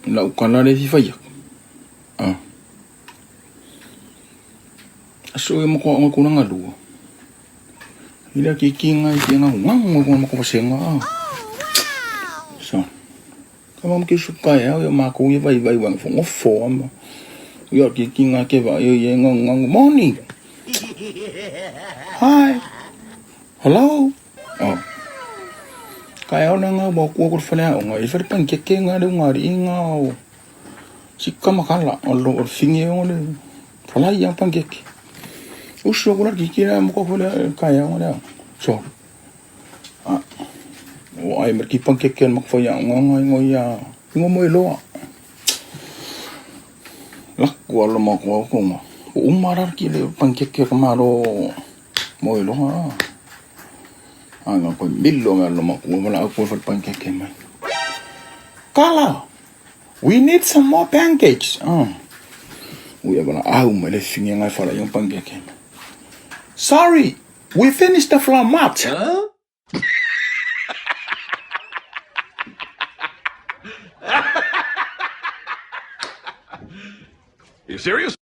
Lau tala lea e fia fai atu, a, aso ia matou aoga i tulaga lua, i le akikiga e fia nagunagu ai kona matou vasega a. So, ka ma ke usu taeao ia matou ia vaivai ua nofonofo lava ma ia akikiga ke vaai ai e nagunagu, morning, hi, hello. Oh. Taeao lea nga ua atu aku i le faleaoga, e i ai fale panikeke nga le ugaalii nga o sika ma kala o le figi o le falai a panikeke. Usu aku la le kiki lea mo ka le taeao nga lea. So. Ah. O ai ma ki panikeke ma ka faiaoga nga ingo ia ingo mo iloa. Laku ala ma ko ko ma. O uma ra ki le panikeke ka malo mo iloa. A nga koe milo nga lo makua wala au koe whare pancake mai. Kala! We need some more pancakes. Oh. Ui wala au mai le fingi ngai whara yung pancake mai. Sorry, we finished the flour mat. Huh? You serious?